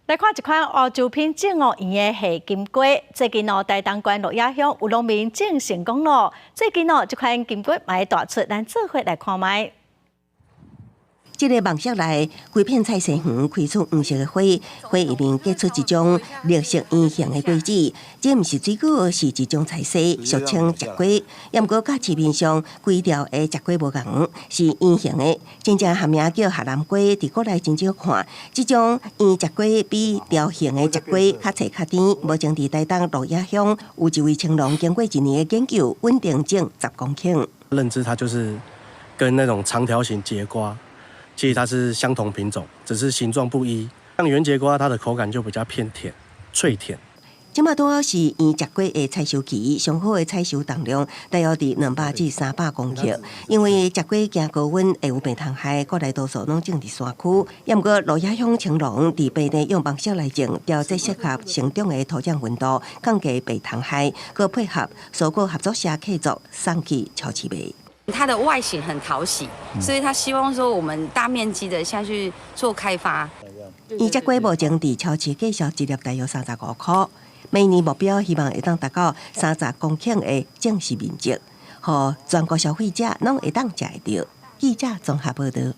來看一款歐洲品種哦，圓的黑金瓜。最近哦，台東縣鹿野鄉有農民種成功囉。最近哦，這款金瓜嘛會大出，咱做伙來看覓。這个網室內，規片菜園開出黃色的花，花裡面結出一種綠色圓形的果子。這毋是水果，是一種菜蔬，俗稱節瓜。也毋過，佮市面上規條的節瓜無仝，是圓形的，真正學名叫珈南瓜，佇國內真少看。這種圓節瓜比條形的節瓜較脆較甜。目前佇台東鹿野鄉有一位青農經過一年的研究，穩定種10公頃。認知它就是跟那種長條形節瓜，其實它是相同品種，只是形狀不一。像圓節瓜，它的口感就比較偏甜、脆甜。這馬拄好是圓節瓜的採收期，上好的採收重量大約佇200至300公克。因為節瓜驚高溫會有病蟲害，國內多數攏種佇山區。也毋過鹿野鄉青農佇平地用網室來種，調節適合成長的土壤溫度，降低病蟲害，閣配合蔬果合作社契作送去超市賣。它的外形很討喜，所以他希望說我們大面積的下去做開發。圓節瓜目前佇超市價售一粒大約35箍，明年目標希望會當達到30公頃的種植面積，予全國消費者攏會當食會著。記者綜合報導。